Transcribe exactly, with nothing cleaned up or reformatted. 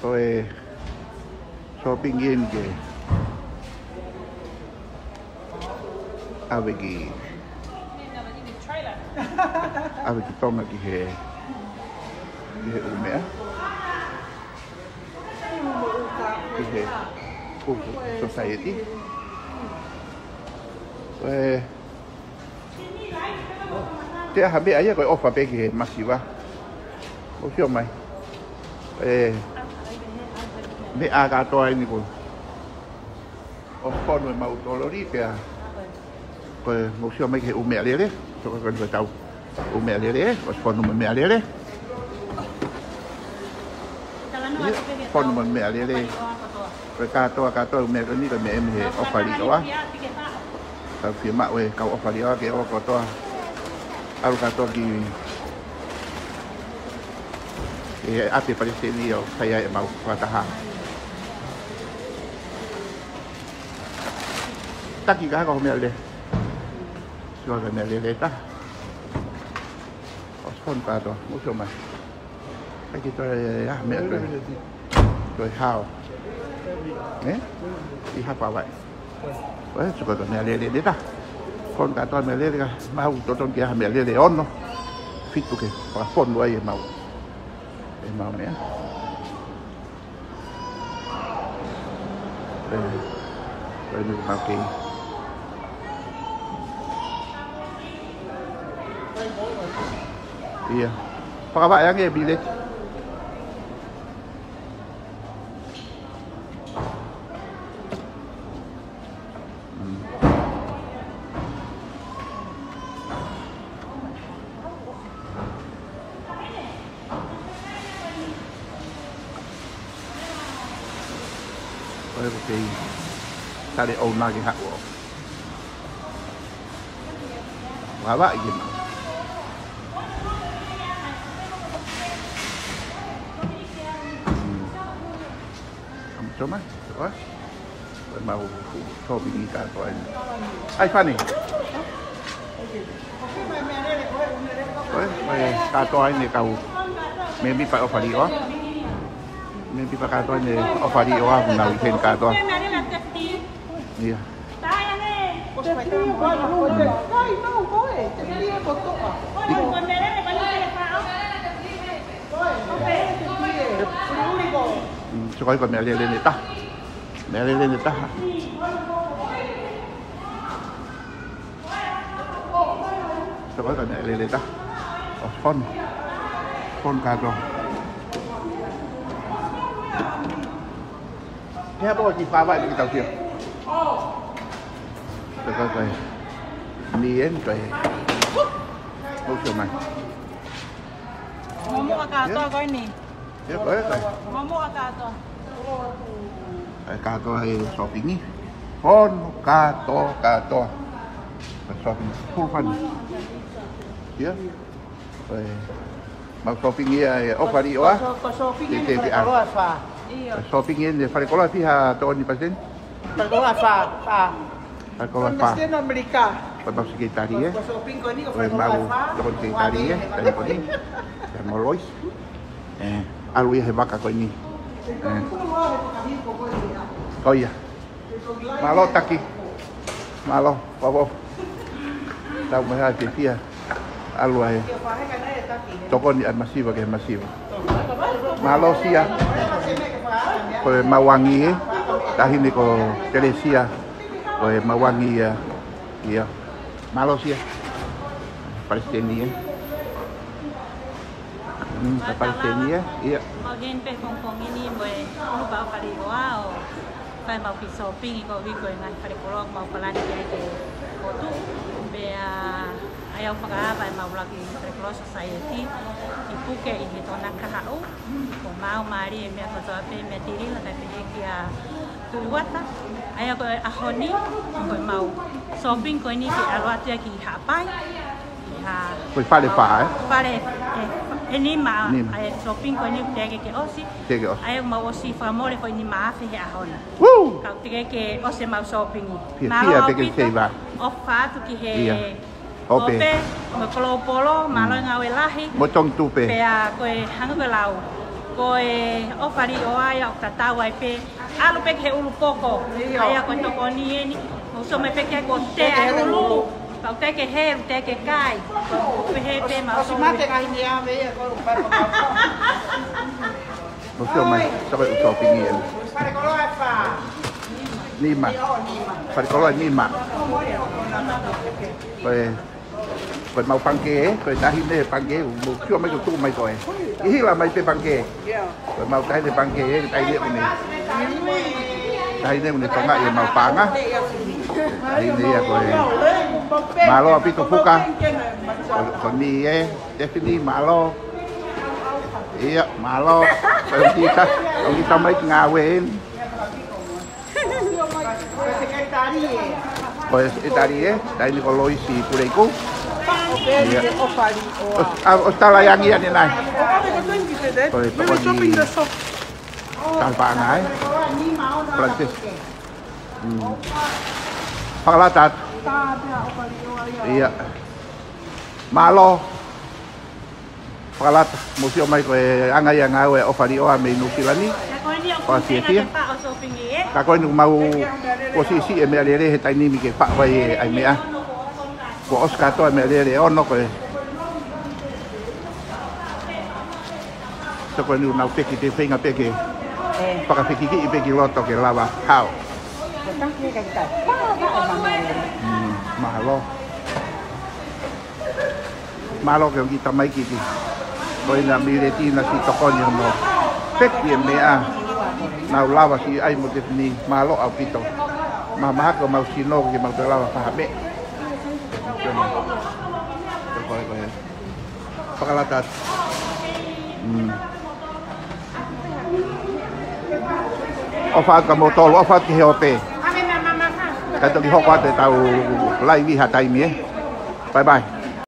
Ko e shopping eni ke ʻave ki, ʻave ki Tonga ki he, ki he ʻū meʻa. Ki he ʻū society. Ko e, te aha meʻa ia ko e ʻofa pē ki he masiva. ʻOku sio mai. E, meʻa kātoa eni ko ē. ʻOsi fonu ʻemau tololi pea ko e mou sio mai ki he ʻū meʻalele. Sio ko ē ko eni ko ʻetau ʻū meʻalele, ʻosi fonu mo e meʻalele. Ia, fonu mo e meʻalele. Ko e kātoa, kātoa ʻū meʻa ko eni, ko e meʻa mei he ʻofa liʻoa. Tau fiemaʻu e kau ʻofa liʻoa ke ō kotoa. ʻAlu kātoa ki he ʻapi palesiteni ʻo fai ai ʻemau fakataha. Taki ka ko e meʻalele. Sio ko e meʻalele ʻe taha. ʻOsi fonu kātoa, mou sio mai. ʻIkai ke toe, ʻa, meʻa toe. Toe hao. Ē? ʻI Haʻapai. Ko e, sio ko e meʻalele ʻe taha. Fonu kātoa meʻalele ka, mau totonu ke ʻi ai ha meʻalele ʻe ono. Fitu ke fakafonu ai ʻemau, ʻemau meʻa. Ē, ko eni ʻoku mau kei. Ia. Fakavaʻe ange e pileti. Mm. Ko e ko e kei tale ʻouna ke haʻu ʻo fakavaʻe ke mau. Mm. Am, toma, toma. Ko ʻemau shopping ʻi kātoa eni. ʻAi fani. Ko e, ko e kātoa eni kau mēmipa ʻofa liʻoa. Mēmipa kātoa eni ʻofa liʻoa, ʻoku nau ʻi heni kātoa. Ia. Mm, sio ko e meʻalele ʻe taha. Meʻalele ʻe taha. Sio ko e meʻalele ʻe taha. ʻOsi fonu. Fonu kātoa. He ʻapo ki fava ki tau kia. Sio ko e. Ni en ko e. Mou sio mai. Momo ʻa kātoa ko eni. Ia, ko e, ko e. Momo ʻa kātoa. ʻAi kātoa e shopping ʻi. Fonu kātoa, kātoa. Ko e shopping full fun. Ia. Ko e mau shopping ia e ʻofa liʻoa. Ko, ko, ko shopping ʻi te, te, te, Falekoloa fā. Ia. Ko e shopping ʻi he Falekoloa fiha tokoni paseni. Falekoloa fā, fā. Falekoloa fā. Palesiteni ʻAmelika. Ko e mau sekelitali, ē? Ko e shopping ko eni ko e mau Falekoloa fā. Tokoni sekelitali, ē? Tali ko eni. Ia mo Lois. Ē, ʻalu ia he vaka ko eni. Ē. Ko ia. Mālō taki. Mālō, pavo. Tau mai ha te fia. ʻAlu ai. Tokoni ʻa e masiva ki he masiva. Mālō Sia. Ko e mau angi ē. Taʻahine ko Telesia. Ko e mau angi ia. Ia. Mālō Sia. Palesiteni ē. Mm, ka Palesiteni ē. Ia. Mau heni pē pongipongi ni mo e ʻulupa ʻofa liʻoa ʻo fai mau kiʻi shopping ʻi ko ē ko e ngaahi falekoloa ʻoku mau palani ki ai ke potu. Pea ʻai au fakaava ʻemau laki Falekoloa Society ʻi Puke ʻi he Tokonaki kahaʻu. Ko e mau mālie e meʻa kotoa pē, meʻa tilila kae pehē kia Tuʻi Uata. ʻAi au ko e ʻaho ni, ko e mau shopping ko eni ke ʻalu atu ia ki Haʻapai. Ko e fale fā, ē? Fale, ē, ʻe nima. Nima. ʻAi e shopping ko eni teʻeki ke ʻosi. Teʻeki ke ʻosi. ʻAi mau ʻosi fakamole ko e nima afe he ʻaho ni. Woo! Kau teʻeki ke ʻosi ʻemau shopping. Fia, mālō fia, teʻeki ʻaupito. Seiva. ʻOfa atu ki he Ia. Hope. Hope, mo Kolopolo, mālō e ngāue lahi. Mo Tongi Tupe. Pea ko e hanga ko e lau. Ko e ʻofa liʻoa ia ʻoku tatau ai pē. ʻAlu pē ki he ʻulu poko. ʻIo. ʻA ia ko e tokoni eni. Mou sio mai pē ki ai ko e teʻa ʻulu. Pau teʻeki helu, teʻeki kai. Ko e pehē pē mau ʻOsi mate ka hini ave ia ko e ʻulu poko. Mou sio mai, sio mai ʻoku tōpingi eni. Fale koloa ʻe fā. Nima. Fale koloa ʻe nima. Ko e Ko e mau pangikē, ē? Ko e taʻahine pangikē, mou sio mai ko e tuʻu mai ko ē. ʻI hila mai pē pangikē. Ko e mau taʻahine pangikē, ē, taʻahine ʻoku ne. Taʻahine ʻoku ne tonga ʻi he mau paʻanga. Taʻahine ia ko e. Mālō ʻaupito Fuka. Ko, ko ni ē, Stephanie, mālō. Ia, mālō. Ko e kita, ko kita mai ki ngāue eni. Ko e sekelitali ē, taʻahine ko Loisi Puleiku. Ia. ʻOsi, ʻa, ʻosi tala e angi ʻanenai. Ko e tokoni. Tau paʻanga ē. Francis. Mm. Fakalata atu. Ia. Mālō. Fakalata, mou sio mai ko e anga ia ngāue ʻa e ʻofa liʻoa mei Nuʻusila ni. Ko e fiefia. Ka ko eni ʻoku mau kuo siʻisiʻi e meʻalele he taimi ni ke faʻu ai e ʻai meʻa. Kuo ʻosi kātoa e meʻalele ʻe ono ko e. So ko eni ʻoku nau peki te feinga pē ke fakafekikiʻi pē ki loto ke lava hao. Mm, mahalo. Mālō ki he ongo kiʻi tamaiki ki. Ko ena Mileti na siʻi tokoni hono peki e meʻa. Nau lava siʻi ʻai mo Tefini. Mālō ʻaupito. Mahamaha ko mau sino ke mau te lava faha meʻa. Ko e, ko e. Fakalata atu. Mm. ʻOfa atu ka mou tolo, ʻofa atu ki he ope. Ka toki hoko atu e tau laivi ha taimi ē. Bye bye.